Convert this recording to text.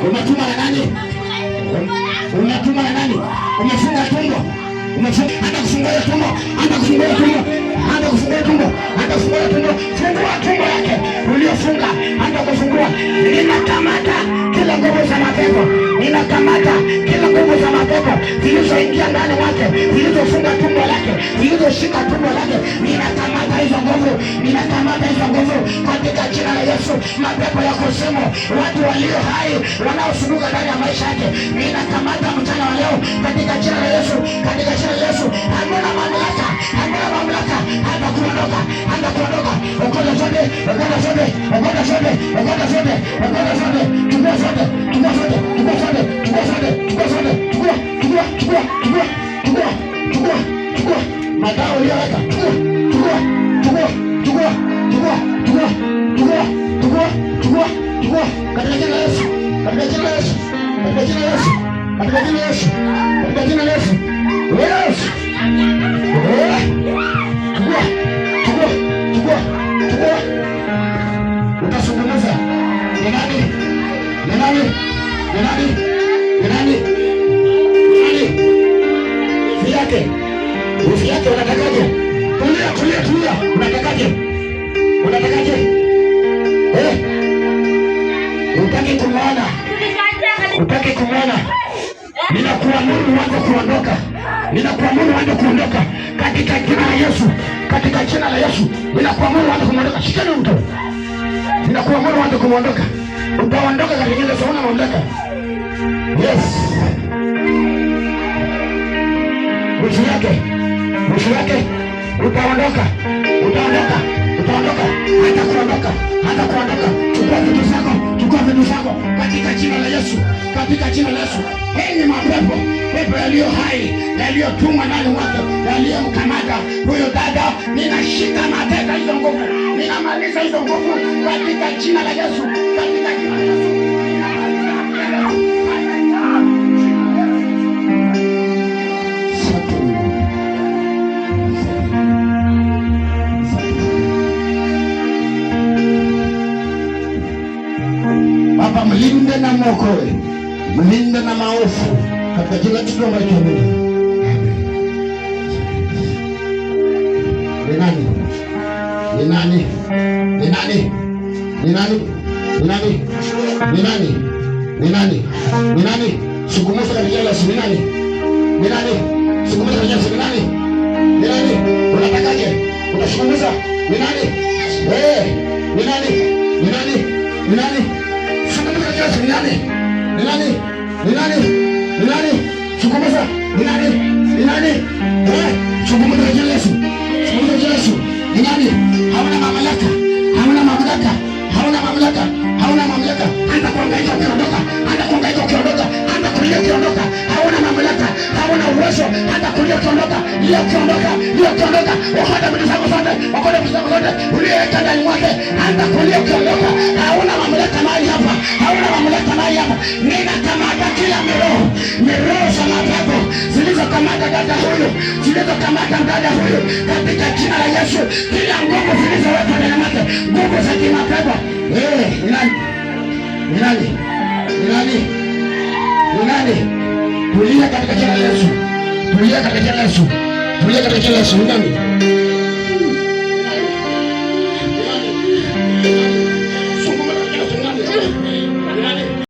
Umetumwa na nani? Umetumwa na nani? Umefunga tumbo. Umefunga, hata kufungua hiyo tumbo, hata kufungua hiyo tumbo, hata kufungua hiyo tumbo, hata kufungua hiyo tumbo. Fungua tumbo yake uliofunga, hata kufungua. Ninakamata kila nguvu za mapepo, ninakamata kila nguvu za mapepo zilizoingia ndani mwake, zilizofunga tumbo lake, zilizoshika tumbo lake. Ninakamata hizo nguvu, ninakamata hizo nguvu katika jina la Yesu. Mapepo ya kuzimu, watu walio hai wanaosumbuka ndani ya maisha yake, ninakamata mchana wa leo katika jina la Yesu, katika jina la Yesu. Hamna mamlaka, hamna mamlaka hata kuondoka, hata kuondoka. Okota zote, okota zote, okota zote, okota zote, okota zote, chukua zote, chukua zote, chukua zote, chukua zote, chukua zote, chukua, chukua, chukua, chukua, chukua, chukua, chukua madawa uliyoweka, chukua, chukua, chukua, chukua, chukua, chukua, chukua, chukua, chukua, chukua, katika jina la Yesu, katika jina la Yesu, katika jina la Yesu, katika jina la Yesu, katika jina la Yesu. Yesu. Eh. Chukua, chukua, chukua, chukua. Utazungumza. Ni nani? Ni nani? Ni nani? Ni nani? Ni nani? Wifi yake. Wifi yake unatakaje? Tulia, tulia, tulia. Unatakaje? Unatakaje? Eh? Utaki kumwona. Utaki kumwona. Ninakuamuru uanze kuondoka. Ninakuamuru uanze kuondoka katika jina la Yesu. Katika jina la Yesu. Ninakuamuru uanze kuondoka. Shikeni mtu. Ninakuamuru uanze kuondoka. Utaondoka katika jina la Yesu. Huna mamlaka. Yes. Mwisho yake. Mwisho yake. Utaondoka. Utaondoka. Utaondoka. Hata kuondoka. Hata kuondoka. Chukua vitu zako. Chukua vitu zako katika jina la Yesu. Katika jina la Yesu. Enyi mapepo, pepo yaliyo hai, yaliyotumwa ndani mwake, yaliyomkamata huyo dada, ninashika mateka hizo nguvu, ninamaliza hizo nguvu katika jina la Yesu, katika jina la Yesu. Ninamaliza katika Asante Mungu. Asante. Baba, mlinde na mwokoe, mlinde na maovu, katika jina la Yesu tunaomba tukiamini. Amen. Ni nani? Ni nani? Ni nani? Ni nani? Ni nani? Ni nani? Ni nani? Ni nani? Zungumza katika jina la Yesu. Ni nani? Ni nani? Zungumza katika jina la Yesu. Ni nani? Ni nani? Unatakaje? Unazungumza? Ni nani? Eh, ni nani? Ni nani? Ni nani? Zungumza katika jina la Yesu. Ni nani? Ni nani? Ni nani? Ni nani? Zungumza. Ni nani? Ni nani? Eh, zungumza katika jina la Yesu. Zungumza katika jina la Yesu. Ni nani? Hauna mamlaka. Hauna mamlaka. Hauna mamlaka. Hauna mamlaka. Anza kuhangaika ukiondoka. Anza kuhangaika ukiondoka. Anza kulia ukiondoka. Hauna mamlaka. Hauna uwezo. Anza kulia ukiondoka. Lia ukiondoka. Lia ukiondoka. Okota vitu zako zote. Okota vitu zako zote. Uliyeweka ndani mwake. Anza kulia ukiondoka. Hauna mamlaka mahali hapa. Hauna mamlaka mahali hapa. Ninakamata kila miroho. Miroho za mapepo zilizokamata dada huyu, zilizokamata dada huyu katika jina la Yesu. Kila nguvu zilizowekwa ndani mwake, nguvu za kimapepo. Eh, ni nani? Ni nani? Ni nani? Ni nani? Tulia katika jina la Yesu. Tulia katika jina la Yesu. Tulia katika jina la Yesu. Ni nani? Ni nani? Ni nani? Ni nani?